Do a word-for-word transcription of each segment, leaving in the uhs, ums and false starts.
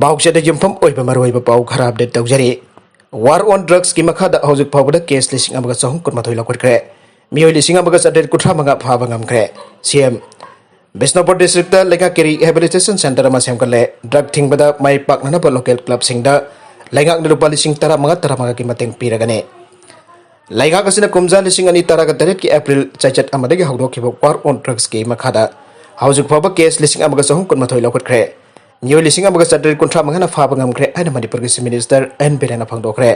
ꯄꯥꯎꯆꯦꯗ ꯌꯨꯝꯐꯝ ꯑꯣꯏꯕ ꯃꯔꯨꯑꯣꯏꯕ ꯄꯥꯎ ꯈꯔ ꯑꯞꯗꯦꯠ ꯇꯧꯖꯔꯤ꯫ ꯋꯥꯔ ꯑꯣꯟ ꯗ꯭ꯔꯒꯁꯀꯤ ꯃꯈꯥꯗ ꯍꯧꯖꯤꯛ ꯐꯥꯎꯕꯗ ꯀꯦꯁ ꯂꯤꯁꯤꯡ ꯑꯃꯒ ꯆꯍꯨꯝ ꯀꯨꯟꯃꯥꯊꯣꯏ ꯂꯧꯈꯠꯈ꯭ꯔꯦ꯫ ꯃꯤꯑꯣꯏ ꯂꯤꯁꯤꯡ ꯑꯃꯒ ꯆꯥꯇ꯭ꯔꯦꯠ ꯀꯨꯟꯊ꯭ꯔꯥ ꯃꯉꯥ ꯐꯥꯕ ꯉꯝꯈ꯭ꯔꯦ꯫ ꯁꯤ ꯑꯦꯝ꯫ ꯕꯤꯁꯅꯨꯄꯨꯔ ꯗꯤꯁꯇ꯭ꯔꯤꯛꯇ ꯂꯩꯉꯥꯛꯀꯤ ꯔꯤꯍꯦꯕꯤꯂꯤꯇꯦꯁꯟ ꯁꯦꯟꯇꯔ ꯑꯃ ꯁꯦꯝꯒꯠꯂꯦ꯫ ꯗ꯭ꯔꯒ ꯊꯤꯡꯕꯗ ꯃꯥꯏ ꯄꯥꯛꯅꯅꯕ ꯂꯣꯀꯦꯜ ꯀ꯭ꯂꯕꯁꯤꯡꯗ ꯂꯩꯉꯥꯛꯅ ꯂꯨꯄꯥ ꯂꯤꯁꯤꯡ ꯇꯔꯥꯃꯉꯥ, ꯇꯔꯥꯃꯉꯥꯒꯤ ꯃꯇꯦꯡ ꯄꯤꯔꯒꯅꯤ꯫ ꯂꯩꯉꯥꯛ ꯑꯁꯤꯅ ꯀꯨꯝꯖꯥ ꯂꯤꯁꯤꯡ ꯑꯅꯤ ꯇꯔꯥꯒ ꯇꯔꯦꯠꯀꯤ ꯑꯦꯄ꯭ꯔꯤꯜ ꯆꯩꯆꯠ ꯑꯃꯗꯒꯤ ꯍꯧꯗꯣꯛꯈꯤꯕ ꯋꯥꯔ ꯑꯣꯟ ꯗ꯭ꯔꯒꯁꯀꯤ ꯃꯈꯥꯗ ꯍꯧꯖꯤꯛ ꯐꯥꯎꯕ ꯀꯦꯁ ꯂꯤꯁꯤꯡ ꯑꯃꯒ ꯆꯍꯨꯝ ꯀꯨꯟꯃꯥꯊꯣꯏ ꯂꯧꯈꯠꯈ꯭ꯔꯦ꯫ ꯃꯤꯑꯣꯏ ꯂꯤꯁꯤꯡ ꯑꯃꯒ ꯆꯥꯇ꯭ꯔꯦꯠ ꯀꯨꯟꯊ꯭ꯔꯥ ꯃꯉꯥꯅ ꯐꯥꯕ ꯉꯝꯈ꯭ꯔꯦ ꯍꯥꯏꯅ ꯃꯅꯤꯄꯨꯔꯒꯤ ꯆꯤꯐ ꯃꯤꯅꯤꯁꯇꯔ ꯑꯦꯟ ꯕꯤꯔꯦꯟꯅ ꯐꯣꯡꯗꯣꯛꯈ꯭ꯔꯦ꯫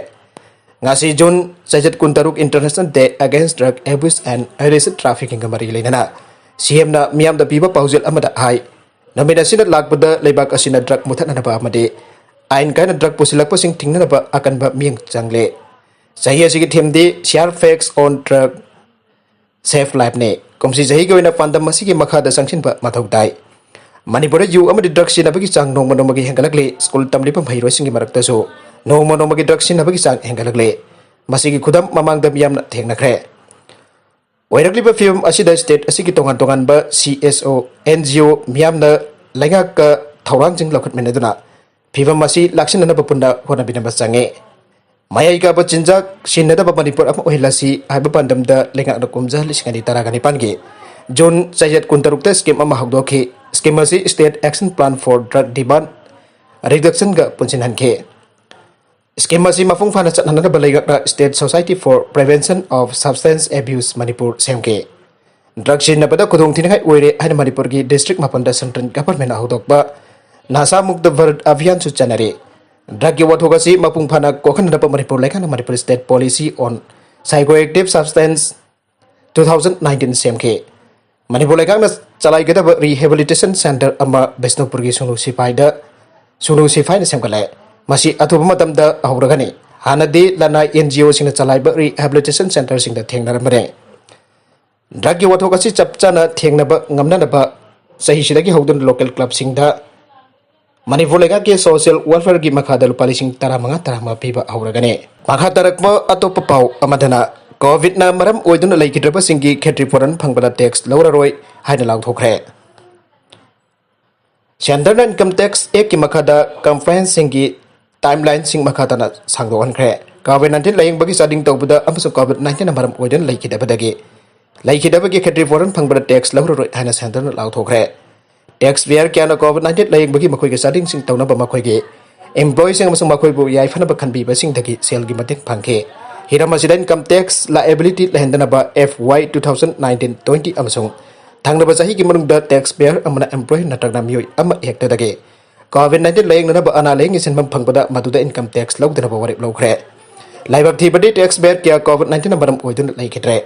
ꯉꯁꯤ ꯖꯨꯟ ꯆꯩꯆꯠ ꯀꯨꯟꯇꯔꯨꯛ International Day Against Drug Abuse and Illicit Traffickingꯒ ꯃꯔꯤ ꯂꯩꯅꯅ ꯁꯤ ꯑꯦꯝꯅ ꯃꯤꯌꯥꯝꯗ ꯄꯤꯕ ꯄꯥꯎꯖꯦꯜ ꯑꯃꯗ ꯍꯥꯏ, ꯅꯨꯃꯤꯠ ꯑꯁꯤꯗ ꯂꯥꯛꯄꯗ ꯂꯩꯕꯥꯛ ꯑꯁꯤꯅ ꯗ꯭ꯔꯒ ꯃꯨꯊꯠꯅꯅꯕ ꯑꯃꯗꯤ ꯑꯥꯏꯟ ꯀꯥꯏꯅ ꯗ꯭ꯔꯒ ꯄꯨꯁꯤꯜꯂꯛꯄꯁꯤꯡ ꯊꯤꯡꯅꯅꯕ ꯑꯀꯟꯕ ꯃꯤꯠꯌꯦꯡ ꯆꯪꯂꯦ꯫ ꯆꯍꯤ ꯑꯁꯤꯒꯤ ꯊꯤꯝꯗꯤ Share Facts on Drug Save Lifeꯅꯤ꯫ ꯀꯨꯝꯁꯤ ꯆꯍꯤꯒꯤ ꯑꯣꯏꯅ ꯄꯥꯟꯗꯝ ꯑꯁꯤꯒꯤ ꯃꯈꯥꯗ ꯆꯪꯁꯤꯟꯕ ꯃꯊꯧ ꯇꯥꯏ꯫ ꯃꯅꯤꯄꯨꯔꯗ ꯌꯨ ꯑꯃꯗꯤ ꯗ꯭ꯔꯒ ꯁꯤꯖꯤꯟꯅꯕꯒꯤ ꯆꯥꯡ ꯅꯣꯡꯃ ꯅꯣꯡꯃꯒꯤ ꯍꯦꯟꯒꯠꯂꯛꯂꯤ꯫ ꯁ꯭ꯀꯨꯜ ꯇꯝꯂꯤꯕ ꯃꯍꯩꯔꯣꯏꯁꯤꯡꯒꯤ ꯃꯔꯛꯇꯁꯨ ꯅꯣꯡꯃ ꯅꯣꯡꯃꯒꯤ ꯗ꯭ꯔꯒ ꯁꯤꯖꯤꯟꯅꯕꯒꯤ ꯆꯥꯡ ꯍꯦꯟꯒꯠꯂꯛꯂꯤ꯫ ꯃꯁꯤꯒꯤ ꯈꯨꯗꯝ ꯃꯃꯥꯡꯗ ꯃꯤꯌꯥꯝꯅ ꯊꯦꯡꯅꯈ꯭ꯔꯦ꯫ ꯑꯣꯏꯔꯛꯂꯤꯕ ꯐꯤꯕꯝ ꯑꯁꯤꯗ ꯁ꯭ꯇꯦꯠ ꯑꯁꯤꯒꯤ ꯇꯣꯉꯥꯟ ꯇꯣꯉꯥꯟꯕ ꯁꯤ ꯑꯦꯁ ꯑꯣ, ꯑꯦꯟ ꯖꯤ ꯑꯣ ꯃꯤꯌꯥꯝꯅ ꯂꯩꯉꯥꯛꯀ ꯊꯧꯔꯥꯡꯁꯤꯡ ꯂꯧꯈꯠꯃꯤꯟꯅꯗꯨꯅ ꯐꯤꯕꯝ ꯑꯁꯤ ꯂꯥꯛꯁꯤꯟꯅꯅꯕ ꯄꯨꯟꯅ ꯍꯣꯠꯅꯃꯤꯟꯅꯕ ꯆꯪꯉꯤ꯫ ꯃꯌꯥꯏ ꯀꯥꯕ ꯆꯤꯟꯖꯥꯛ ꯁꯤꯖꯤꯟꯅꯗꯕ ꯃꯅꯤꯄꯨꯔ ꯑꯃ ꯑꯣꯏꯍꯜꯂꯁꯤ ꯍꯥꯏꯕ ꯄꯥꯟꯗꯝꯗ ꯂꯩꯉꯥꯛꯅ ꯀꯨꯝꯖꯥ ꯂꯤꯁꯤꯡ ꯑꯅꯤ ꯇꯔꯥꯒ ꯅꯤꯄꯥꯟꯒꯤ ꯖꯨꯟ ꯆꯩꯆꯠ ꯀꯨꯟꯇꯔꯨꯛꯇ ꯁ꯭ꯀꯤꯝ ꯑꯃ ꯍꯧꯗꯣꯛꯈꯤ꯫ ꯁ꯭ꯀꯤꯝ ꯑꯁꯤ State Action Plan for Drug Demand Reductionꯒ ꯄꯨꯟꯁꯤꯟꯍꯟꯈꯤ꯫ ꯁ꯭ꯀꯤꯝ ꯑꯁꯤ ꯃꯄꯨꯡ ꯐꯥꯅ ꯆꯠꯅꯅꯕ ꯂꯩꯉꯥꯛꯅ State Society for Prevention of Substance Abuse Manipur ꯁꯦꯝꯈꯤ꯫ ꯗ꯭ꯔꯒ ꯁꯤꯖꯤꯟꯅꯕꯗ ꯈꯨꯗꯣꯡꯊꯤꯅꯤꯡꯉꯥꯏ ꯑꯣꯏꯔꯦ ꯍꯥꯏꯅ ꯃꯅꯤꯄꯨꯔꯒꯤ ꯗꯤꯁꯇ꯭ꯔꯤꯛ ꯃꯥꯄꯟꯗ ꯁꯦꯟꯇ꯭ꯔꯦꯜ ꯒꯚꯔꯟꯃꯦꯟꯠꯅ ꯍꯧꯗꯣꯛꯄ ꯅꯥꯁꯥ ꯃꯨꯛꯇ ꯚꯥꯔꯠ ꯑꯚꯤꯌꯥꯟꯁꯨ ꯆꯠꯅꯔꯤ꯫ ꯗ꯭ꯔꯒꯀꯤ ꯋꯥꯊꯣꯛ ꯑꯁꯤ ꯃꯄꯨꯡ ꯐꯥꯅ ꯀꯣꯛꯍꯟꯅꯅꯕ ꯃꯅꯤꯄꯨꯔ ꯂꯩꯉꯥꯛꯅ Manipur State Policy on Psychoactive Substance two thousand nineteen ꯁꯦꯝꯈꯤ꯫ ꯃꯅꯤꯄꯨꯔ ꯂꯩꯉꯥꯛꯅ ꯆꯂꯥꯏꯒꯗꯕ ꯔꯤꯍꯦꯕꯤꯂꯤꯇꯦꯁꯟ ꯁꯦꯟꯇꯔ ꯑꯃ ꯕꯤꯁꯅꯨꯄꯨꯔꯒꯤ ꯁꯨꯅꯨ ꯁꯤꯐꯥꯏꯗ, ꯁꯨꯅꯨ ꯁꯤꯐꯥꯏꯅ ꯁꯦꯝꯒꯠꯂꯦ꯫ ꯃꯁꯤ ꯑꯊꯨꯕ ꯃꯇꯝꯗ ꯍꯧꯔꯒꯅꯤ꯫ ꯍꯥꯟꯅꯗꯤ ꯂꯅꯥꯏ ꯑꯦꯟ ꯖꯤ ꯑꯣꯁꯤꯡꯅ ꯆꯂꯥꯏꯕ ꯔꯤꯍꯦꯕꯤꯂꯤꯇꯦꯁꯟ ꯁꯦꯟꯇꯔꯁꯤꯡꯗ ꯊꯦꯡꯅꯔꯝꯕꯅꯤ꯫ ꯗ꯭ꯔꯒꯀꯤ ꯋꯥꯊꯣꯛ ꯑꯁꯤ ꯆꯞ ꯆꯥꯅ ꯊꯦꯡꯅꯕ ꯉꯝꯅꯅꯕ ꯆꯍꯤꯁꯤꯗꯒꯤ ꯍꯧꯗꯨꯅ ꯂꯣꯀꯦꯜ ꯀ꯭ꯂꯕꯁꯤꯡꯗ ꯃꯅꯤꯄꯨꯔ ꯂꯩꯉꯥꯛꯀꯤ ꯁꯣꯁꯤꯌꯦꯜ ꯋꯦꯜꯐꯤꯌꯔꯒꯤ ꯃꯈꯥꯗ ꯂꯨꯄꯥ ꯂꯤꯁꯤꯡ ꯇꯔꯥꯃꯉꯥ, ꯇꯔꯥꯃꯉꯥ ꯄꯤꯕ ꯍꯧꯔꯒꯅꯤ꯫ ꯃꯈꯥ ꯇꯥꯔꯛꯄ ꯑꯇꯣꯞꯄ ꯄꯥꯎ ꯑꯃꯗꯅ, ꯀꯣꯚꯤꯗꯅ ꯃꯔꯝ ꯑꯣꯏꯗꯨꯅ ꯂꯩꯈꯤꯗ꯭ꯔꯕꯁꯤꯡꯒꯤ ꯈꯦꯇ꯭ꯔꯤ ꯄꯨꯔꯟ ꯐꯪꯕꯗ ꯇꯦꯛꯁ ꯂꯧꯔꯔꯣꯏ ꯍꯥꯏꯅ ꯂꯥꯎꯊꯣꯛꯈ꯭ꯔꯦ꯫ Centreꯅ Income Tax Actꯀꯤ ꯃꯈꯥꯗ complianceꯁꯤꯡꯒꯤ timelineꯁꯤꯡ ꯃꯈꯥ ꯇꯥꯅ ꯁꯥꯡꯗꯣꯛꯍꯟꯈ꯭ꯔꯦ꯫ COVID nineteen ꯂꯥꯌꯦꯡꯕꯒꯤ ꯆꯥꯗꯤꯡ ꯇꯧꯕꯗ ꯑꯃꯁꯨꯡ COVID nineteenꯅ ꯃꯔꯝ ꯑꯣꯏꯗꯨꯅ ꯂꯩꯈꯤꯗꯕꯗꯒꯤ ꯂꯩꯈꯤꯗꯕꯒꯤ ꯈꯦꯇ꯭ꯔꯤ ꯄꯣꯔꯟ ꯐꯪꯕꯗ tax ꯂꯧꯔꯔꯣꯏ ꯍꯥꯏꯅ Centreꯅ ꯂꯥꯎꯊꯣꯛꯈ꯭ꯔꯦ꯫ Tax payer ꯀꯌꯥꯅ COVID nineteen ꯂꯥꯌꯦꯡꯕꯒꯤ ꯃꯈꯣꯏꯒꯤ ꯆꯥꯗꯤꯡꯁꯤꯡ ꯇꯧꯅꯕ ꯃꯈꯣꯏꯒꯤ employeeꯁꯤꯡ ꯑꯃꯁꯨꯡ ꯃꯈꯣꯏꯕꯨ ꯌꯥꯏꯐꯅꯕ ꯈꯟꯕꯤꯕꯁꯤꯡꯗꯒꯤ ꯁꯦꯜꯒꯤ ꯃꯇꯦꯡ ꯐꯪꯈꯤ꯫ ꯍꯤꯔꯝ ꯑꯁꯤꯗ income tax liability ꯂꯩꯍꯟꯗꯅꯕ FY two thousand nineteen twenty ꯑꯃꯁꯨꯡ ꯊꯪꯅꯕ ꯆꯍꯤꯒꯤ ꯃꯅꯨꯡꯗ tax payer ꯑꯃꯅ employee ꯅꯠꯇ꯭ꯔꯒꯅ ꯃꯤꯑꯣꯏ ꯑꯃ ꯍꯦꯛꯇꯗꯒꯤ COVID nineteen ꯂꯥꯌꯦꯡꯅꯅꯕ ꯑꯅꯥ ꯂꯥꯌꯦꯡꯒꯤ ꯁꯦꯟꯐꯝ ꯐꯪꯕꯗ ꯃꯗꯨꯗ income tax ꯂꯧꯗꯅꯕ ꯋꯥꯔꯦꯞ ꯂꯧꯈ꯭ꯔꯦ꯫ ꯂꯥꯏꯕꯛ ꯊꯤꯕꯗꯤ, tax payer ꯀꯌꯥ COVID nineteenꯅ ꯃꯔꯝ ꯑꯣꯏꯗꯨꯅ ꯂꯩꯈꯤꯗ꯭ꯔꯦ꯫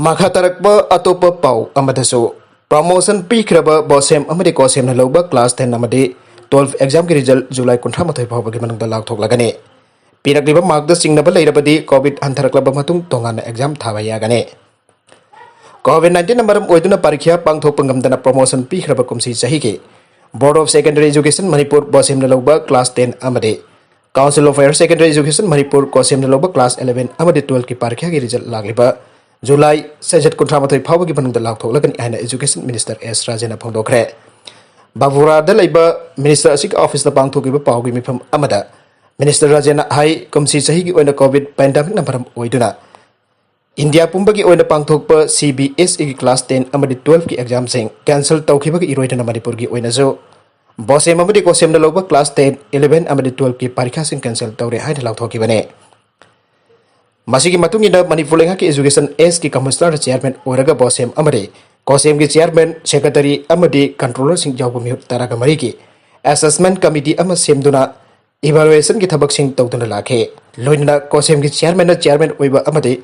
ꯃꯈꯥ ꯇꯥꯔꯛꯄ ꯑꯇꯣꯞꯄ ꯄꯥꯎ ꯑꯃꯗꯁꯨ, promotion ꯄꯤꯈ꯭ꯔꯕ BOSEM ꯑꯃꯗꯤ COHSEMꯅ ꯂꯧꯕ class ten ꯑꯃꯗꯤ twelve examꯒꯤ result July ꯀꯨꯟꯊ꯭ꯔꯥ ꯃꯥꯊꯣꯏ ꯐꯥꯎꯕꯒꯤ ꯃꯅꯨꯡꯗ ꯂꯥꯎꯊꯣꯛꯂꯒꯅꯤ꯫ ꯄꯤꯔꯛꯂꯤꯕ markꯇ ꯆꯤꯡꯅꯕ ꯂꯩꯔꯕꯗꯤ, COVID ꯍꯟꯊꯔꯛꯂꯕ ꯃꯇꯨꯡ ꯇꯣꯉꯥꯟꯅ exam ꯊꯥꯕ ꯌꯥꯒꯅꯤ꯫ COVID nineteenꯅ ꯃꯔꯝ ꯑꯣꯏꯗꯨꯅ ꯄꯔꯤꯈ꯭ꯌꯥ ꯄꯥꯡꯊꯣꯛꯄ ꯉꯝꯗꯅ promotion ꯄꯤꯈ꯭ꯔꯕ ꯀꯨꯝꯁꯤ ꯆꯍꯤꯒꯤ Board of Secondary Education Manipur BOSEMꯅ ꯂꯧꯕ class ten ꯑꯃꯗꯤ Council of Higher Secondary Education Manipur COHSEMꯅ ꯂꯧꯕ class eleven ꯑꯃꯗꯤ twelveꯀꯤ ꯄꯔꯤꯈ꯭ꯌꯥꯒꯤ result ꯂꯥꯛꯂꯤꯕ July ꯆꯩꯆꯠ ꯀꯨꯟꯊ꯭ꯔꯥ ꯃꯥꯊꯣꯏ ꯐꯥꯎꯕꯒꯤ ꯃꯅꯨꯡꯗ ꯂꯥꯎꯊꯣꯛꯂꯒꯅꯤ ꯍꯥꯏꯅ Education Minister S ꯔꯥꯖꯦꯟꯅ ꯐꯣꯡꯗꯣꯛꯈ꯭ꯔꯦ꯫ ꯕꯥꯕꯨꯔꯥꯗ ꯂꯩꯕ Minister ꯑꯁꯤꯒꯤ officeꯇ ꯄꯥꯡꯊꯣꯛꯈꯤꯕ ꯄꯥꯎꯒꯤ ꯃꯤꯐꯝ ꯑꯃꯗ Minister ꯔꯥꯖꯦꯟꯅ ꯍꯥꯏ, ꯀꯨꯝꯁꯤ ꯆꯍꯤꯒꯤ ꯑꯣꯏꯅ COVID pandemicꯅ ꯃꯔꯝ ꯑꯣꯏꯗꯨꯅ ꯏꯟꯗꯤꯌꯥ ꯄꯨꯝꯕꯒꯤ ꯑꯣꯏꯅ ꯄꯥꯡꯊꯣꯛꯄ CBSEꯒꯤ class ten ꯑꯃꯗꯤ twelveꯀꯤ examꯁꯤꯡ cancel ꯇꯧꯈꯤꯕꯒꯤ ꯏꯔꯣꯏꯗꯅ ꯃꯅꯤꯄꯨꯔꯒꯤ ꯑꯣꯏꯅꯁꯨ BOSEM ꯑꯃꯗꯤ COHSEMꯅ ꯂꯧꯕ class ten, eleven ꯑꯃꯗꯤ twelveꯀꯤ ꯄꯔꯤꯈꯥꯁꯤꯡ cancel ꯇꯧꯔꯦ ꯍꯥꯏꯅ ꯂꯥꯎꯊꯣꯛꯈꯤꯕꯅꯤ꯫ ꯃꯁꯤꯒꯤ ꯃꯇꯨꯡ ꯏꯟꯅ ꯃꯅꯤꯄꯨꯔ ꯂꯩꯉꯥꯛꯀꯤ Education Sꯀꯤ Commissioner Chairman ꯑꯣꯏꯔꯒ BOSEM ꯑꯃꯗꯤ COHSEMꯒꯤ Chairman, Secretary ꯑꯃꯗꯤ Controllerꯁꯤꯡ ꯌꯥꯎꯕ ꯃꯤꯍꯨꯠ ꯇꯔꯥꯒ ꯃꯔꯤꯒꯤ assessment committee ꯑꯃ ꯁꯦꯝꯗꯨꯅ evaluationꯒꯤ ꯊꯕꯛꯁꯤꯡ ꯇꯧꯗꯨꯅ ꯂꯥꯛꯈꯤ꯫ ꯂꯣꯏꯅꯅ COHSEMꯒꯤ Chairmanꯅ Chairman ꯑꯣꯏꯕ ꯑꯃꯗꯤ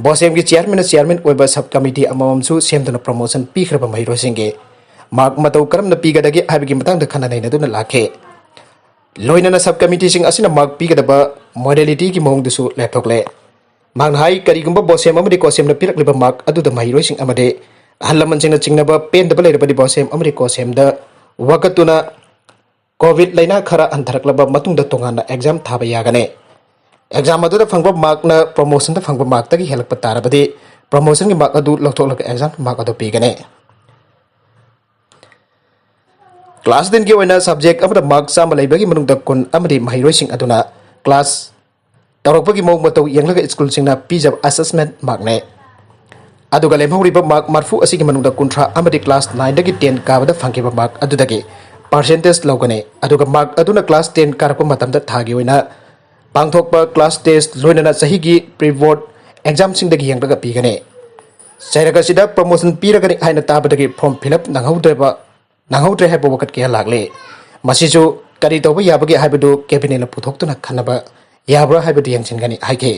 BOSEMꯒꯤ Chairmanꯅ Chairman ꯑꯣꯏꯕ sub committee ꯑꯃꯃꯝꯁꯨ ꯁꯦꯝꯗꯨꯅ promotion ꯄꯤꯈ꯭ꯔꯕ ꯃꯍꯩꯔꯣꯏꯁꯤꯡꯒꯤ mark ꯃꯇꯧ ꯀꯔꯝꯅ ꯄꯤꯒꯗꯒꯦ ꯍꯥꯏꯕꯒꯤ ꯃꯇꯥꯡꯗ ꯈꯟꯅ ꯅꯩꯅꯗꯨꯅ ꯂꯥꯛꯈꯤ꯫ ꯂꯣꯏꯅꯅ sub committeeꯁꯤꯡ ꯑꯁꯤꯅ mark ꯄꯤꯒꯗꯕ modalityꯒꯤ ꯃꯑꯣꯡꯗꯨꯁꯨ ꯂꯦꯞꯊꯣꯛꯂꯦ꯫ ꯃꯍꯥꯛꯅ ꯍꯥꯏ, ꯀꯔꯤꯒꯨꯝꯕ BOSEM ꯑꯃꯗꯤ COHSEMꯅ ꯄꯤꯔꯛꯂꯤꯕ mark ꯑꯗꯨꯗ ꯃꯍꯩꯔꯣꯏꯁꯤꯡ ꯑꯃꯗꯤ ꯑꯍꯜ ꯂꯃꯟꯁꯤꯡꯅ ꯆꯤꯡꯅꯕ ꯄꯦꯟꯗꯕ ꯂꯩꯔꯕꯗꯤ BOSEM ꯑꯃꯗꯤ COHSEMꯗ ꯋꯥꯀꯠꯇꯨꯅ COVID ꯂꯩꯅꯥ ꯈꯔ ꯍꯟꯊꯔꯛꯂꯕ ꯃꯇꯨꯡꯗ ꯇꯣꯉꯥꯟꯅ exam ꯊꯥꯕ ꯌꯥꯒꯅꯤ꯫ Exam ꯑꯗꯨꯗ ꯐꯪꯕ markꯅ promotionꯗ ꯐꯪꯕ markꯇꯒꯤ ꯍꯦꯜꯂꯛꯄ ꯇꯥꯔꯕꯗꯤ, promotionꯒꯤ mark ꯑꯗꯨ ꯂꯧꯊꯣꯛꯂꯒ exam mark ꯑꯗꯨ ꯄꯤꯒꯅꯤ꯫ ꯀ꯭ꯂꯥꯁ ꯇꯦꯟꯒꯤ ꯑꯣꯏꯅ ꯁꯕꯖꯦꯛ ꯑꯃꯗ ꯃꯥꯔꯛ ꯆꯥꯝꯃ ꯂꯩꯕꯒꯤ ꯃꯅꯨꯡꯗ ꯀꯨꯟ ꯑꯃꯗꯤ ꯃꯍꯩꯔꯣꯏꯁꯤꯡ ꯑꯗꯨꯅ ꯀ꯭ꯂꯥꯁ ꯇꯧꯔꯛꯄꯒꯤ ꯃꯑꯣꯡ ꯃꯇꯧ ꯌꯦꯡꯂꯒ ꯁ꯭ꯀꯨꯜꯁꯤꯡꯅ ꯄꯤꯖꯕ ꯑꯦꯁꯦꯁꯃꯦꯟ ꯃꯥꯔꯛꯅꯦ꯫ ꯑꯗꯨꯒ ꯂꯦꯝꯍꯧꯔꯤꯕ ꯃꯥꯔꯛ ꯃꯔꯤꯐꯨ ꯑꯁꯤꯒꯤ ꯃꯅꯨꯡꯗ ꯀꯨꯟꯊ꯭ꯔꯥ ꯑꯃꯗꯤ ꯀ꯭ꯂꯥꯁ ꯅꯥꯏꯟꯗꯒꯤ ꯇꯦꯟ ꯀꯥꯕꯗ ꯐꯪꯈꯤꯕ ꯃꯥꯔꯛ ꯑꯗꯨꯗꯒꯤ ꯄꯥꯔꯁꯦꯟꯇꯦꯖ ꯂꯧꯒꯅꯤ꯫ ꯑꯗꯨꯒ ꯃꯥꯔꯛ ꯑꯗꯨꯅ ꯀ꯭ꯂꯥꯁ ꯇꯦꯟ ꯀꯥꯔꯛꯄ ꯃꯇꯝꯗ ꯊꯥꯒꯤ ꯑꯣꯏꯅ ꯄꯥꯡꯊꯣꯛꯄ ꯀ꯭ꯂꯥꯁ ꯇꯦꯁ, ꯂꯣꯏꯅꯅ ꯆꯍꯤꯒꯤ ꯄ꯭ꯔꯤ ꯕꯣꯔꯗ ꯑꯦꯛꯖꯥꯝꯁꯤꯡꯗꯒꯤ ꯌꯦꯡꯂꯒ ꯄꯤꯒꯅꯤ꯫ ꯆꯩꯔꯛ ꯑꯁꯤꯗ ꯄ꯭ꯔꯃꯣꯁꯟ ꯄꯤꯔꯒꯅꯤ ꯍꯥꯏꯅ ꯇꯥꯕꯗꯒꯤ ꯐꯣꯔꯝ ꯐꯤꯜ ꯑꯞ ꯅꯪꯍꯧꯗ꯭ꯔꯕ ꯅꯪꯍꯧꯗ꯭ꯔꯦ ꯍꯥꯏꯕ ꯋꯥꯀꯠ ꯀꯌꯥ ꯂꯥꯛꯂꯦ꯫ ꯃꯁꯤꯁꯨ ꯀꯔꯤ ꯇꯧꯕ ꯌꯥꯕꯒꯦ ꯍꯥꯏꯕꯗꯨ ꯀꯦꯕꯤꯅꯦꯠꯅ ꯄꯨꯊꯣꯛꯇꯨꯅ ꯈꯟꯅꯕ ꯌꯥꯕ꯭ꯔꯥ ꯍꯥꯏꯕꯗꯨ ꯌꯦꯡꯁꯤꯟꯒꯅꯤ ꯍꯥꯏꯈꯤ꯫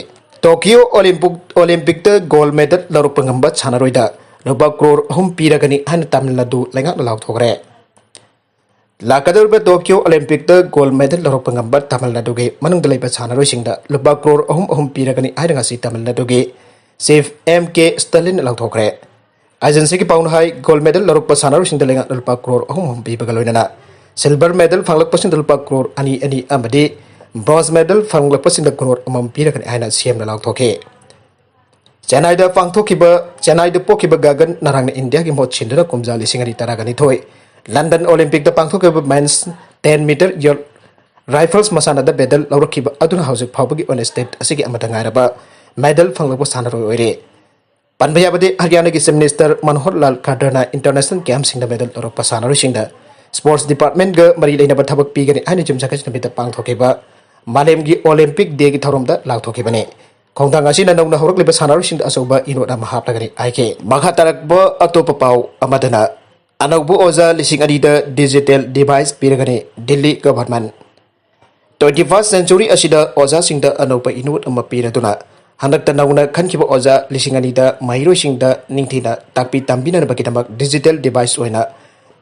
ꯇꯣꯀꯤꯌꯣ ꯑꯣꯂꯤꯝꯄꯤꯛ, ꯑꯣꯂꯤꯝꯄꯤꯛꯇ ꯒꯣꯜ ꯃꯦꯗꯜ ꯂꯧꯔꯛꯄ ꯉꯝꯕ ꯁꯥꯟꯅꯔꯣꯏꯗ ꯂꯨꯄꯥ ꯀ꯭ꯔꯣꯔ ꯑꯍꯨꯝ ꯄꯤꯔꯒꯅꯤ ꯍꯥꯏꯅ ꯇꯥꯃꯤꯜ ꯅꯥꯗꯨ ꯂꯩꯉꯥꯛꯅ ꯂꯥꯎꯊꯣꯛꯈ꯭ꯔꯦ꯫ ꯂꯥꯛꯀꯗꯧꯔꯤꯕ ꯇꯣꯀꯤꯌꯣ ꯑꯣꯂꯤꯝꯄꯤꯛꯇ ꯒꯣꯜ ꯃꯦꯗꯜ ꯂꯧꯔꯛꯄ ꯉꯝꯕ ꯇꯥꯃꯤꯜ ꯅꯥꯗꯨꯒꯤ ꯃꯅꯨꯡꯗ ꯂꯩꯕ ꯁꯥꯟꯅꯔꯣꯏꯁꯤꯡꯗ ꯂꯨꯄꯥ ꯀ꯭ꯔꯣꯔ ꯑꯍꯨꯝ ꯑꯍꯨꯝ ꯄꯤꯔꯒꯅꯤ ꯍꯥꯏꯅ ꯉꯁꯤ ꯇꯥꯃꯤꯜ ꯅꯥꯗꯨꯒꯤ ꯆꯤꯐ ꯑꯦꯝ ꯀꯦ ꯁ꯭ꯇꯥꯂꯤꯟ ꯂꯥꯎꯊꯣꯛꯈ꯭ꯔꯦ꯫ ꯑꯦꯖꯦꯟꯁꯤꯒꯤ ꯄꯥꯎꯅ ꯍꯥꯏ, ꯒꯣꯜ ꯃꯦꯗꯜ ꯂꯧꯔꯛꯄ ꯁꯥꯟꯅꯔꯣꯏꯁꯤꯡꯗ ꯂꯩꯉꯥꯛꯅ ꯂꯨꯄꯥ ꯀ꯭ꯔꯣꯔ ꯑꯍꯨꯝ ꯑꯍꯨꯝ ꯄꯤꯕꯒ ꯂꯣꯏꯅꯅ ꯁꯤꯜꯚꯔ ꯃꯦꯗꯜ ꯐꯪꯂꯛꯄꯁꯤꯡꯗ ꯂꯨꯄꯥ ꯀ꯭ꯔꯣꯔ ꯑꯅꯤ ꯑꯅꯤ ꯑꯃꯗꯤ ꯕ꯭ꯔꯣꯟꯖ ꯃꯦꯗꯜ ꯐꯪꯂꯛꯄꯁꯤꯡꯗ ꯀ꯭ꯔꯣꯔ ꯑꯃꯃꯝ ꯄꯤꯔꯒꯅꯤ ꯍꯥꯏꯅ ꯁꯤ ꯑꯦꯝꯅ ꯂꯥꯎꯊꯣꯛꯈꯤ꯫ ꯆꯦꯟꯅꯥꯏꯗ ꯄꯥꯡꯊꯣꯛꯈꯤꯕ, ꯆꯦꯟꯅꯥꯏꯗ ꯄꯣꯛꯈꯤꯕ ꯒꯒꯟ ꯅꯔꯥꯡꯅ ꯏꯟꯗꯤꯌꯥꯒꯤ ꯃꯍꯨꯠ ꯁꯤꯟꯗꯨꯅ ꯀꯨꯝꯖꯥ ꯂꯤꯁꯤꯡ ꯑꯅꯤ ꯇꯔꯥꯒ ꯅꯤꯊꯣꯏ ꯂꯟꯗꯟ ꯑꯣꯂꯤꯝꯄꯤꯛꯇ ꯄꯥꯡꯊꯣꯛꯈꯤꯕ men's ten metre air rifles ꯃꯁꯥꯟꯅꯗ ꯃꯦꯗꯜ ꯂꯧꯔꯛꯈꯤꯕ ꯑꯗꯨꯅ ꯍꯧꯖꯤꯛ ꯐꯥꯎꯕꯒꯤ ꯑꯣꯏꯅ ꯁ꯭ꯇꯦꯠ ꯑꯁꯤꯒꯤ ꯑꯃꯠꯇ ꯉꯥꯏꯔꯕ ꯃꯦꯗꯜ ꯐꯪꯂꯛꯄ ꯁꯥꯟꯅꯔꯣꯏ ꯑꯣꯏꯔꯦ꯫ ꯄꯟꯕ ꯌꯥꯕꯗꯤ, ꯍꯔꯤꯌꯥꯅꯥꯒꯤ ꯆꯤꯐ ꯃꯤꯅꯤꯁꯇꯔ ꯃꯅꯣꯍꯔ ꯂꯥꯜ ꯈꯠꯇꯔꯅ ꯏꯟꯇꯔꯅꯦꯁꯅꯦꯜ ꯒꯦꯝꯁꯤꯡꯗ ꯃꯦꯗꯜ ꯂꯧꯔꯛꯄ ꯁꯥꯟꯅꯔꯣꯏꯁꯤꯡꯗ ꯁ꯭ꯄꯣꯔꯠꯁ ꯗꯤꯄꯥꯔꯠꯃꯦꯟꯒ ꯃꯔꯤ ꯂꯩꯅꯕ ꯊꯕꯛ ꯄꯤꯒꯅꯤ ꯍꯥꯏꯅ ꯌꯨꯝꯁꯀꯩꯁ ꯅꯨꯃꯤꯠꯇ ꯄꯥꯡꯊꯣꯛꯈꯤꯕ ꯃꯥꯂꯦꯝꯒꯤ ꯑꯣꯂꯤꯝꯄꯤꯛ ꯗꯦꯒꯤ ꯊꯧꯔꯝꯗ ꯂꯥꯎꯊꯣꯛꯈꯤꯕꯅꯤ꯫ ꯈꯣꯡꯊꯥꯡ ꯑꯁꯤꯅ ꯅꯧꯅ ꯍꯧꯔꯛꯂꯤꯕ ꯁꯥꯟꯅꯔꯣꯏꯁꯤꯡꯗ ꯑꯆꯧꯕ ꯏꯅꯣꯠ ꯑꯃ ꯍꯥꯞꯂꯒꯅꯤ ꯍꯥꯏꯈꯤ꯫ ꯃꯈꯥ ꯇꯥꯔꯛꯄ ꯑꯇꯣꯞꯄ ꯄꯥꯎ ꯑꯃꯗꯅ, ꯑꯅꯧꯕ ꯑꯣꯖꯥ ꯂꯤꯁꯤꯡ ꯑꯅꯤꯗ ꯗꯤꯖꯤꯇꯦꯜ ꯗꯤꯚꯥꯏꯁ ꯄꯤꯔꯒꯅꯤ Delhi government. Twenty first century ꯑꯁꯤꯗ ꯑꯣꯖꯥꯁꯤꯡꯗ ꯑꯅꯧꯕ ꯏꯅꯣꯠ ꯑꯃ ꯄꯤꯔꯗꯨꯅ, ꯍꯟꯗꯛꯇ ꯅꯧꯅ ꯈꯟꯈꯤꯕ ꯑꯣꯖꯥ ꯂꯤꯁꯤꯡ ꯑꯅꯤꯗ ꯃꯍꯩꯔꯣꯏꯁꯤꯡꯗ ꯅꯤꯡꯊꯤꯅ ꯇꯥꯛꯄꯤ ꯇꯝꯕꯤꯅꯅꯕꯒꯤꯗꯃꯛ ꯗꯤꯖꯤꯇꯦꯜ ꯗꯤꯚꯥꯏꯁ ꯑꯣꯏꯅ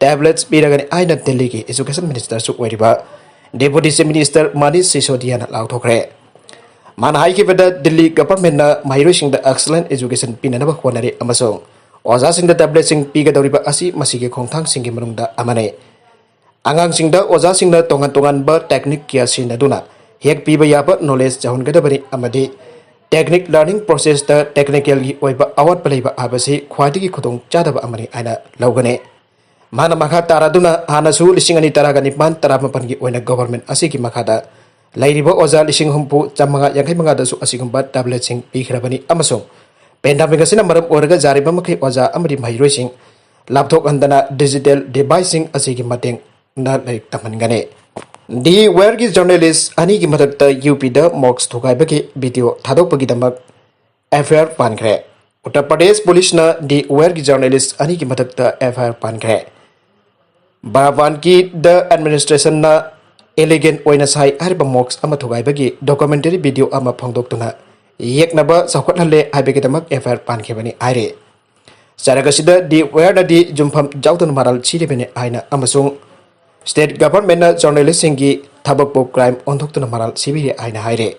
ꯇꯦꯕ꯭ꯂꯦꯠꯁ ꯄꯤꯔꯒꯅꯤ ꯍꯥꯏꯅ ꯗꯤꯜꯂꯤꯒꯤ ꯑꯦꯖꯨꯀꯦꯁꯟ ꯃꯤꯅꯤꯁꯇꯔꯁꯨ ꯑꯣꯏꯔꯤꯕ ꯗꯦꯄꯨꯇꯤ ꯆꯤꯐ ꯃꯤꯅꯤꯁꯇꯔ ꯃꯅꯤꯁ ꯁꯤꯁꯣꯗꯤꯌꯥꯅ ꯂꯥꯎꯊꯣꯛꯈ꯭ꯔꯦ꯫ ꯃꯥꯅ ꯍꯥꯏꯈꯤꯕꯗ, ꯗꯤꯜꯂꯤ ꯒꯚꯔꯟꯃꯦꯟꯠꯅ ꯃꯍꯩꯔꯣꯏꯁꯤꯡꯗ ꯑꯦꯛꯁꯂꯦꯟ ꯑꯦꯖꯨꯀꯦꯁꯟ ꯄꯤꯅꯅꯕ ꯍꯣꯠꯅꯔꯤ ꯑꯃꯁꯨꯡ ꯑꯣꯖꯥꯁꯤꯡꯗ ꯇꯦꯕ꯭ꯂꯦꯠꯁꯤꯡ ꯄꯤꯒꯗꯧꯔꯤꯕ ꯑꯁꯤ ꯃꯁꯤꯒꯤ ꯈꯣꯡꯊꯥꯡꯁꯤꯡꯒꯤ ꯃꯅꯨꯡꯗ ꯑꯃꯅꯤ꯫ ꯑꯉꯥꯡꯁꯤꯡꯗ ꯑꯣꯖꯥꯁꯤꯡꯅ ꯇꯣꯉꯥꯟ ꯇꯣꯉꯥꯟꯕ ꯇꯦꯛꯅꯤꯛ ꯀꯌꯥ ꯁꯤꯖꯤꯟꯅꯗꯨꯅ ꯍꯦꯛ ꯄꯤꯕ ꯌꯥꯕ ꯅꯣꯂꯦꯖ ꯌꯧꯍꯟꯒꯗꯕꯅꯤ ꯑꯃꯗꯤ ꯇꯦꯛꯅꯤꯛ ꯂꯔꯅꯤꯡ ꯄ꯭ꯔꯣꯁꯦꯁꯇ ꯇꯦꯛꯅꯤꯀꯦꯜꯒꯤ ꯑꯣꯏꯕ ꯑꯋꯥꯠꯄ ꯂꯩꯕ ꯍꯥꯏꯕꯁꯤ ꯈ꯭ꯋꯥꯏꯗꯒꯤ ꯈꯨꯗꯣꯡ ꯆꯥꯗꯕ ꯑꯃꯅꯤ ꯍꯥꯏꯅ ꯂꯧꯒꯅꯤ꯫ ꯃꯍꯥꯛꯅ ꯃꯈꯥ ꯇꯥꯔꯗꯨꯅ ꯍꯥꯟꯅꯁꯨ ꯂꯤꯁꯤꯡ ꯑꯅꯤ ꯇꯔꯥꯒ ꯅꯤꯄꯥꯟ ꯇꯔꯥꯃꯥꯄꯟꯒꯤ ꯑꯣꯏꯅ ꯒꯣꯚꯔꯟꯃꯦꯟꯠ ꯑꯁꯤꯒꯤ ꯃꯈꯥꯗ ꯂꯩꯔꯤꯕ ꯑꯣꯖꯥ ꯂꯤꯁꯤꯡ ꯍꯨꯝꯐꯨ ꯆꯥꯝꯃꯉꯥ ꯌꯥꯡꯈꯩ ꯃꯉꯥꯗꯁꯨ ꯑꯁꯤꯒꯨꯝꯕ ꯇꯦꯕ꯭ꯂꯦꯠꯁꯤꯡ ꯄꯤꯈ꯭ꯔꯕꯅꯤ ꯑꯃꯁꯨꯡ ꯄꯦꯟꯗꯦꯃꯤꯛ ꯑꯁꯤꯅ ꯃꯔꯝ ꯑꯣꯏꯔꯒ ꯌꯥꯔꯤꯕ ꯃꯈꯩ ꯑꯣꯖꯥ ꯑꯃꯗꯤ ꯃꯍꯩꯔꯣꯏꯁꯤꯡ ꯂꯥꯞꯊꯣꯛꯍꯟꯗꯅ ꯗꯤꯖꯤꯇꯦꯜ ꯗꯤꯚꯥꯏꯁꯁꯤꯡ ꯑꯁꯤꯒꯤ ꯃꯇꯦꯡꯅ ꯂꯥꯏꯔꯤꯛ ꯇꯝꯍꯟꯒꯅꯤ꯫ ꯗꯤ ꯋꯦꯌꯔꯒꯤ ꯖꯔꯅꯦꯂꯤꯁ ꯑꯅꯤꯒꯤ ꯃꯊꯛꯇ ꯌꯨ ꯄꯤꯗ ꯃꯣꯛꯁ ꯊꯨꯒꯥꯏꯕꯒꯤ ꯚꯤꯗꯤꯑꯣ ꯊꯥꯗꯣꯛꯄꯒꯤꯗꯃꯛ ꯑꯦꯐ ꯑꯥꯏ ꯑꯥꯔ ꯄꯥꯟꯈ꯭ꯔꯦ꯫ ꯎꯠꯇꯔ ꯄ꯭ꯔꯗꯦꯁ ꯄꯨꯂꯤꯁꯅ ꯗꯤ ꯋꯦꯌꯔꯒꯤ ꯖꯔꯅꯦꯂꯤꯁ ꯑꯅꯤꯒꯤ ꯃꯊꯛꯇ ꯑꯦꯐ ꯑꯥꯏ ꯑꯥꯔ ꯄꯥꯟꯈ꯭ꯔꯦ꯫ ꯕꯥꯔꯥꯕꯥꯟꯀꯤꯗ ꯑꯦꯗꯃꯤꯅꯤꯁꯇ꯭ꯔꯦꯁꯟꯅ ꯏꯂꯤꯒꯦꯜ ꯑꯣꯏꯅ ꯁꯥꯏ ꯍꯥꯏꯔꯤꯕ ꯃꯣꯛꯁ ꯑꯃ ꯊꯨꯒꯥꯏꯕꯒꯤ ꯗꯣꯀꯨꯃꯦꯟꯇꯔꯤ ꯚꯤꯗꯤꯑꯣ ꯑꯃ ꯐꯣꯡꯗꯣꯛꯇꯨꯅ ꯌꯦꯛꯅꯕ ꯆꯥꯎꯈꯠꯍꯜꯂꯦ ꯍꯥꯏꯕꯒꯤꯗꯃꯛ ꯑꯦꯐ ꯑꯥꯏ ꯑꯥꯔ ꯄꯥꯟꯈꯤꯕꯅꯤ ꯍꯥꯏꯔꯤ꯫ ꯆꯔꯛ ꯑꯁꯤꯗ ꯗꯤ ꯋꯦꯌꯔꯅꯗꯤ ꯌꯨꯝꯐꯝ ꯌꯥꯎꯗꯅ ꯃꯔꯥꯜ ꯁꯤꯔꯤꯕꯅꯤ ꯍꯥꯏꯅ ꯑꯃꯁꯨꯡ ꯁ꯭ꯇꯦꯠ ꯒꯚꯔꯟꯃꯦꯟꯠꯅ ꯖꯔꯅꯦꯂꯤꯁꯁꯤꯡꯒꯤ ꯊꯕꯛꯄꯨ ꯀ꯭ꯔꯥꯏꯝ ꯑꯣꯟꯊꯣꯛꯇꯨꯅ ꯃꯔꯥꯜ ꯁꯤꯕꯤꯔꯦ ꯍꯥꯏꯅ ꯍꯥꯏꯔꯤ꯫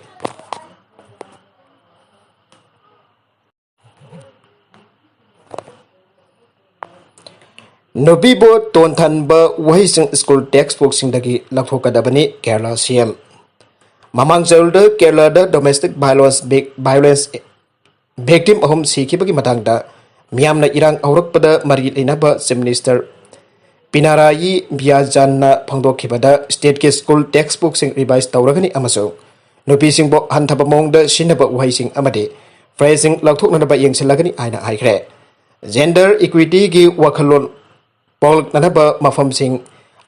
ꯅꯨꯄꯤꯕꯨ ꯇꯣꯟꯊꯟꯕ ꯋꯥꯍꯩꯁꯤꯡ ꯁ꯭ꯀꯨꯜ ꯇꯦꯛꯁ ꯕꯨꯛꯁꯤꯡꯗꯒꯤ ꯂꯧꯊꯣꯛꯀꯗꯕꯅꯤ, ꯀꯦꯔꯂꯥ ꯁꯤ ꯑꯦꯝ꯫ ꯃꯃꯥꯡ ꯆꯌꯣꯜꯗ ꯀꯦꯔꯂꯥꯗ ꯗꯣꯃꯦꯁꯇꯤꯛ ꯚꯥꯏꯂꯦꯟꯁ ꯚꯤꯛ-, ꯚꯥꯏꯂꯦꯟꯁ ꯚꯤꯛꯇꯤꯝ ꯑꯍꯨꯝ ꯁꯤꯈꯤꯕꯒꯤ ꯃꯇꯥꯡꯗ ꯃꯤꯌꯥꯝꯅ ꯏꯔꯥꯡ ꯍꯧꯔꯛꯄꯗ ꯃꯔꯤ ꯂꯩꯅꯕ ꯆꯤꯐ ꯃꯤꯅꯤꯁꯇꯔ ꯄꯤꯅꯔꯥꯌꯤ ꯕꯤꯌꯥꯖꯥꯟꯅ ꯐꯣꯡꯗꯣꯛꯈꯤꯕꯗ ꯁ꯭ꯇꯦꯠꯀꯤ ꯁ꯭ꯀꯨꯜ ꯇꯦꯛꯁ ꯕꯨꯛꯁꯤꯡ ꯔꯤꯚꯥꯏꯁ ꯇꯧꯔꯒꯅꯤ ꯑꯃꯁꯨꯡ ꯅꯨꯄꯤꯁꯤꯡꯕꯨ ꯍꯟꯊꯕ ꯃꯑꯣꯡꯗ ꯁꯤꯖꯤꯟꯅꯕ ꯋꯥꯍꯩꯁꯤꯡ ꯑꯃꯗꯤ ꯐ꯭ꯔꯦꯖꯁꯤꯡ ꯂꯧꯊꯣꯛꯅꯅꯕ ꯌꯦꯡꯁꯤꯜꯂꯒꯅꯤ ꯍꯥꯏꯅ ꯍꯥꯏꯈ꯭ꯔꯦ꯫ ꯖꯦꯟꯗꯔ ꯏꯀ꯭ꯋꯤꯇꯤꯒꯤ ꯋꯥꯈꯜꯂꯣꯟ ꯄꯣꯛꯂꯛꯅꯅꯕ ꯃꯐꯝꯁꯤꯡ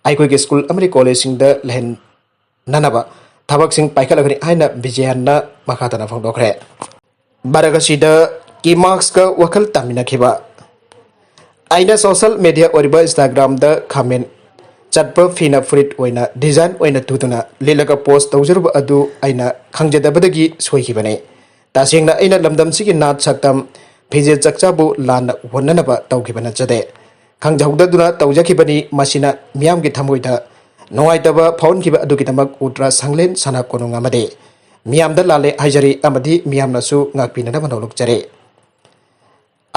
ꯑꯩꯈꯣꯏꯒꯤ ꯁ꯭ꯀꯨꯜ ꯑꯃꯗꯤ ꯀꯣꯂꯦꯖꯁꯤꯡꯗ ꯂꯩꯍꯟꯅꯅꯕ ꯊꯕꯛꯁꯤꯡ ꯄꯥꯏꯈꯠꯂꯒꯅꯤ ꯍꯥꯏꯅ ꯕꯤꯖꯌꯟꯅ ꯃꯈꯥ ꯇꯥꯅ ꯐꯣꯡꯗꯣꯛꯈ꯭ꯔꯦ꯫ ꯃꯔꯛ ꯑꯁꯤꯗ ꯀꯤꯃꯥꯛꯁꯀ ꯋꯥꯈꯜ ꯇꯥꯃꯤꯟꯅꯈꯤꯕ꯫ ꯑꯩꯅ ꯁꯣꯁꯦꯜ ꯃꯦꯗꯤꯌꯥ ꯑꯣꯏꯔꯤꯕ ꯏꯟꯁꯇꯥꯒ꯭ꯔꯥꯝꯗ ꯈꯥꯃꯦꯟ ꯆꯠꯄ ꯐꯤꯅ ꯐꯨꯔꯤꯠ ꯑꯣꯏꯅ ꯗꯤꯖꯥꯏꯟ ꯑꯣꯏꯅ ꯇꯨꯗꯨꯅ ꯂꯤꯠꯂꯒ ꯄꯣꯁ ꯇꯧꯖꯔꯨꯕ ꯑꯗꯨ ꯑꯩꯅ ꯈꯪꯖꯗꯕꯗꯒꯤ ꯁꯣꯏꯈꯤꯕꯅꯤ꯫ ꯇꯁꯦꯡꯅ ꯑꯩꯅ ꯂꯝꯗꯝꯁꯤꯒꯤ ꯅꯥꯠ ꯁꯛꯇꯝ, ꯐꯤꯖꯦꯠ ꯆꯛꯆꯥꯕꯨ ꯂꯥꯟꯅ ꯎꯍꯟꯅꯅꯕ ꯇꯧꯈꯤꯕ ꯅꯠꯆꯗꯦ꯫ ꯈꯪꯖꯍꯧꯗꯗꯨꯅ ꯇꯧꯖꯈꯤꯕꯅꯤ꯫ ꯃꯁꯤꯅ ꯃꯤꯌꯥꯝꯒꯤ ꯊꯃꯣꯏꯗ ꯅꯨꯡꯉꯥꯏꯇꯕ ꯐꯥꯎꯍꯟꯈꯤꯕ ꯑꯗꯨꯒꯤꯗꯃꯛ ꯎꯇ꯭ꯔ ꯁꯪꯂꯦꯟ ꯁꯅꯥ ꯀꯣꯅꯨꯡ ꯑꯃꯗꯤ ꯃꯤꯌꯥꯝꯗ ꯂꯥꯜꯂꯦ ꯍꯥꯏꯖꯔꯤ ꯑꯃꯗꯤ ꯃꯤꯌꯥꯝꯅꯁꯨ ꯉꯥꯛꯄꯤꯅꯅꯕ ꯅꯣꯂꯨꯛꯆꯔꯤ꯫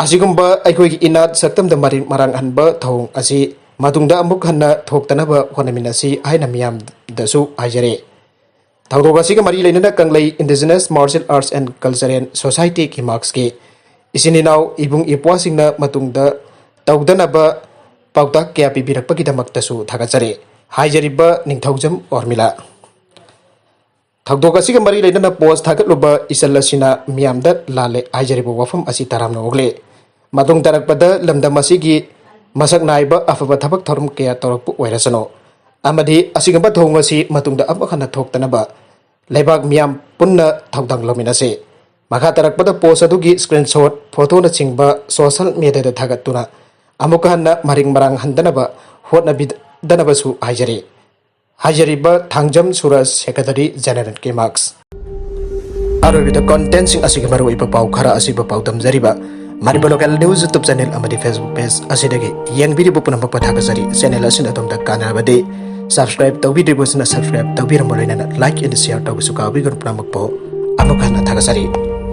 ꯑꯁꯤꯒꯨꯝꯕ ꯑꯩꯈꯣꯏꯒꯤ ꯏꯅꯥꯠ ꯁꯛꯇꯝꯗ ꯃꯔꯤ ꯃꯔꯥꯡꯍꯟꯕ ꯊꯧꯑꯣꯡ ꯑꯁꯤ ꯃꯇꯨꯡꯗ ꯑꯃꯨꯛ ꯍꯟꯅ ꯊꯣꯛꯇꯅꯕ ꯍꯣꯠꯅꯃꯤꯟꯅꯁꯤ ꯍꯥꯏꯅ ꯃꯤꯌꯥꯝꯗꯁꯨ ꯍꯥꯏꯖꯔꯤ꯫ ꯊꯧꯗꯣꯛ ꯑꯁꯤꯒ ꯃꯔꯤ ꯂꯩꯅꯅ ꯀꯪꯂꯩ Indigenous Martial Arts and Cultural Society ꯀꯤꯃꯥꯛꯁꯀꯤ ꯏꯆꯤꯟ ꯏꯅꯥꯎ ꯏꯕꯨꯡ ꯏꯄ꯭ꯋꯥꯁꯤꯡꯅ ꯃꯇꯨꯡꯗ ꯇꯧꯗꯅꯕ ꯄꯥꯎꯇꯥꯛ ꯀꯌꯥ ꯄꯤꯕꯤꯔꯛꯄꯒꯤꯗꯃꯛꯇꯁꯨ ꯊꯥꯒꯠꯆꯔꯤ꯫ ꯍꯥꯏꯖꯔꯤꯕ ꯅꯤꯡꯊꯧꯖꯝ ꯑꯣꯔꯃꯤꯂꯥ꯫ ꯊꯧꯗꯣꯛ ꯑꯁꯤꯒ ꯃꯔꯤ ꯂꯩꯅꯅ ꯄꯣꯁ ꯊꯥꯒꯠꯂꯨꯕ ꯏꯆꯜ ꯑꯁꯤꯅ ꯃꯤꯌꯥꯝꯗ ꯂꯥꯜꯂꯦ ꯍꯥꯏꯖꯔꯤꯕ ꯋꯥꯐꯝ ꯑꯁꯤ ꯇꯔꯥꯝꯅ ꯑꯣꯛꯂꯦ꯫ ꯃꯇꯨꯡ ꯇꯥꯔꯛꯄꯗ ꯂꯝꯗꯝ ꯑꯁꯤꯒꯤ ꯃꯁꯛ ꯅꯥꯏꯕ ꯑꯐꯕ ꯊꯕꯛ ꯊꯧꯔꯝ ꯀꯌꯥ ꯇꯧꯔꯛꯄ ꯑꯣꯏꯔꯁꯅꯨ ꯑꯃꯗꯤ ꯑꯁꯤꯒꯨꯝꯕ ꯊꯧꯑꯣꯡ ꯑꯁꯤ ꯃꯇꯨꯡꯗ ꯑꯃꯨꯛ ꯍꯟꯅ ꯊꯣꯛꯇꯅꯕ ꯂꯩꯕꯥꯛ ꯃꯤꯌꯥꯝ ꯄꯨꯟꯅ ꯊꯧꯗꯥꯡ ꯂꯧꯃꯤꯟꯅꯁꯤ꯫ ꯃꯈꯥ ꯇꯥꯔꯛꯄꯗ ꯄꯣꯁ ꯑꯗꯨꯒꯤ ꯁ꯭ꯀ꯭ꯔꯤꯟꯁꯣꯠ, ꯐꯣꯇꯣꯅꯆꯤꯡꯕ ꯁꯣꯁꯦꯜ ꯃꯤꯗꯤꯌꯥꯗ ꯊꯥꯒꯠꯇꯨꯅ ꯑꯃꯨꯛꯀ ꯍꯟꯅ ꯃꯔꯤꯡ ꯃꯔꯥꯡ ꯍꯟꯗꯅꯕ ꯍꯣꯠꯅꯕꯤꯗꯅꯕꯁꯨ ꯍꯥꯏꯖꯔꯤ꯫ ꯍꯥꯏꯖꯔꯤꯕ Thangjam Suraj, secretary general K Marx. ꯑꯔꯣꯏꯕꯗ ꯀꯣꯟꯇꯦꯟꯁꯤꯡ ꯑꯁꯤꯒꯤ ꯃꯔꯨꯑꯣꯏꯕ ꯄꯥꯎ ꯈꯔ ꯑꯁꯤꯕꯨ ꯄꯥꯎꯗꯝꯖꯔꯤꯕ Manipur local news YouTube channel ꯑꯃꯗꯤ ꯐꯦꯁꯕꯨꯛ ꯄꯦꯖ ꯑꯁꯤꯗꯒꯤ ꯌꯦꯡꯕꯤꯔꯤꯕ ꯄꯨꯝꯅꯃꯛꯄꯨ ꯊꯥꯒꯠꯆꯔꯤ꯫ ꯆꯦꯅꯦꯜ ꯑꯁꯤꯅ ꯑꯗꯣꯝꯗ ꯀꯥꯟꯅꯔꯕꯗꯤ ꯁꯕꯁꯀ꯭ꯔꯥꯏꯕ ꯇꯧꯕꯤꯗ꯭ꯔꯤꯕꯁꯤꯅ ꯁꯕꯁꯀ꯭ꯔꯥꯏꯕ ꯇꯧꯕꯤꯔꯝꯕ ꯂꯣꯏꯅꯅ ꯂꯥꯏꯛ ꯑꯦꯟ ꯁꯤꯌꯔ ꯇꯧꯕꯁꯨ ꯀꯥꯎꯕꯤꯒꯅꯨ꯫ ꯄꯨꯝꯅꯃꯛꯄꯨ ꯑꯃꯨꯛ ꯍꯟꯅ ꯊꯥꯒꯠꯆꯔꯤ꯫